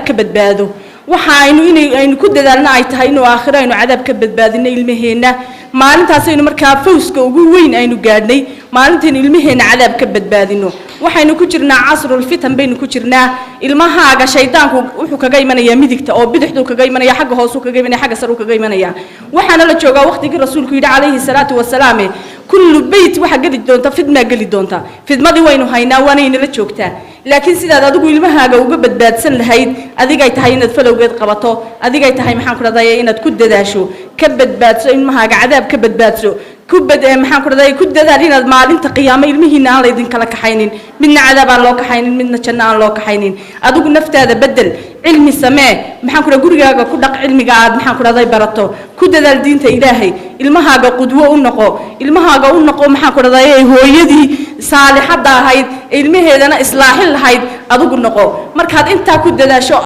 ka badbaado. Waxa aynu inay aynu ku dadaalna ay tahay inuu aakhiro aynu cadaab ka badbaadino ilmaheenna. Maalintaasaynu markaa fawska ugu weyn aynu gaadhnay, maalintaynu ilmaheenna cadaab ka badbaadino. Waxaynu ku jirnaa casrulfitan baynu ku jirnaa. Ilmahaaga shaydaanku wuxuu kaga imanayaa midigta oo bidixduu kaga imanaya, xagga hoosuu kaga imanaya, xagga saruu kaga imanaya. Waxaana la joogaa waqtigii Rasuulku yidhi calayhi salaatu wasalaam, kullu beyt waxaa geli doonta fidmaa geli doonta. Fidmadii waynu haynaa, waanaynala joogtaa, laakiin sidaad adigu ilmahaaga uga badbaadsan lahayd adigay tahay inaad falowgeed qabato, adigay tahay, maxaan ku dhahday, inaad ku dadaasho. Ka badbaadso ilmahaaga cadaab, ka badbaadso, ku bad maxaan ku dhahday, ku dadaal inaad maalinta qiyaamo ilmihiina aan laydin kala kaxaynin, midna cadaab aan loo kaxaynin, midna janno aan loo kaxaynin. Adigu naftaada bedel, cilmi samee, maxaan ku dhahay, gurigaaga ku dhaq cilmiga aad, maxaan ku dhahday, barato. Ku dadaal diinta Ilaahay, ilmahaaga qudwo u noqo, ilmahaaga u noqo, maxaan ku dhahday, hooyadii saalixadda ahayd ee ilmaheedana islaaxin lahayd adigu noqo. Markaad intaa ku dadaasho.